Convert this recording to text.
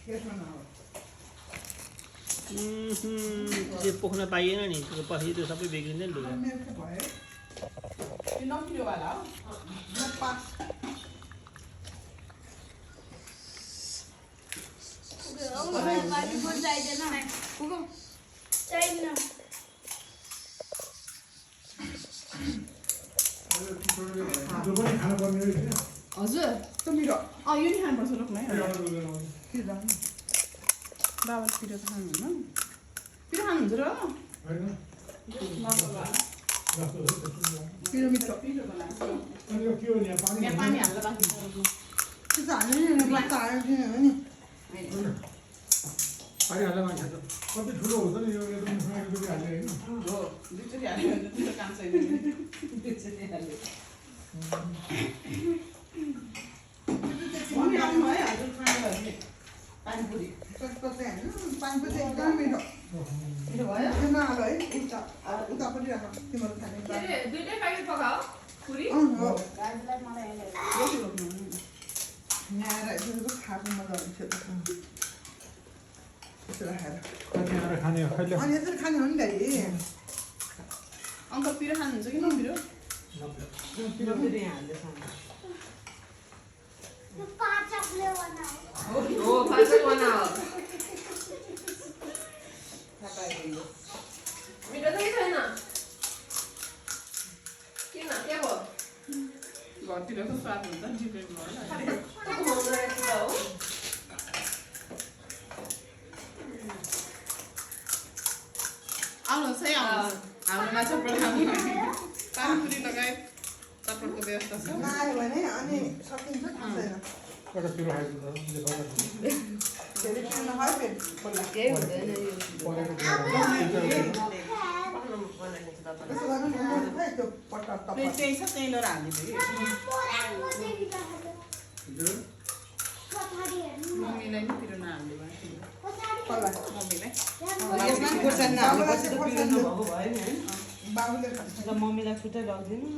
त्यो पोख्न पाइएन नि त्यो पछि त्यो सबै बिग्रिन्छ नि लुगा हजुर त्यो मिठो यो नि खानुपर्छ रोक्नु है बाबाले पिरो त खानुहुन्न पिरो खानुहुन्छ र पिरो मिठो पानी हाल्दा बाँकी कति ठुलो हुन्छ नि यो हाल्ने होइन दुईचोटि हाल्यो भने त काम छैन दुईचोटि हाल्यो मम्मी आउनु है हजुर खानु भयो भने पानीपुरी पानीपुरी एकदम मिठो मिठो भयो त्यसमा हाल है उतापट्टि राख तिम्रो खाने दुईटै प्याकेट पकाऊ पुरी हो गाडीलाई मलाई रोटी रोक्नु यहाँ यसो खाएको मजा हुन्छ त्यसो राखेर खाने हो खैले अनि यसरी खाने हो नि दाइ अङ्कल पिरो खानुहुन्छ कि नपिरो पिरो फेरि यहाँ हाल्दै हो फाल्टो बनाऊ मिठो चाहिँ छैन किन के भयो घरतिरको स्वाद हुन्छ डिफ्रेन्ट भयो आउनुहोस् है आउनुहोस् हाम्रोमा चटपट खानु पानीपुरी लगायत चटपटको व्यवस्था छ नआयो भने अनि सकिन्छ थाहा छैन एउटा पिरो खाइदिन्छ फेरि खानु भयो फेरि खोल्ला केही हुँदैन यो त्यसो गर्नु नि खै त्यो पट्टा प्लेट त्यही छ त्यही लिएर हालिदियो मम्मीलाई नि पिरो नहाल्नु भयो खोल्ला मम्मीलाई यसमा नि खोर्सानी नहाल्नु पर्छ पिरो नभएको भयो नि बाबुले खान्छ मम्मीलाई छुट्टै लग्दिनु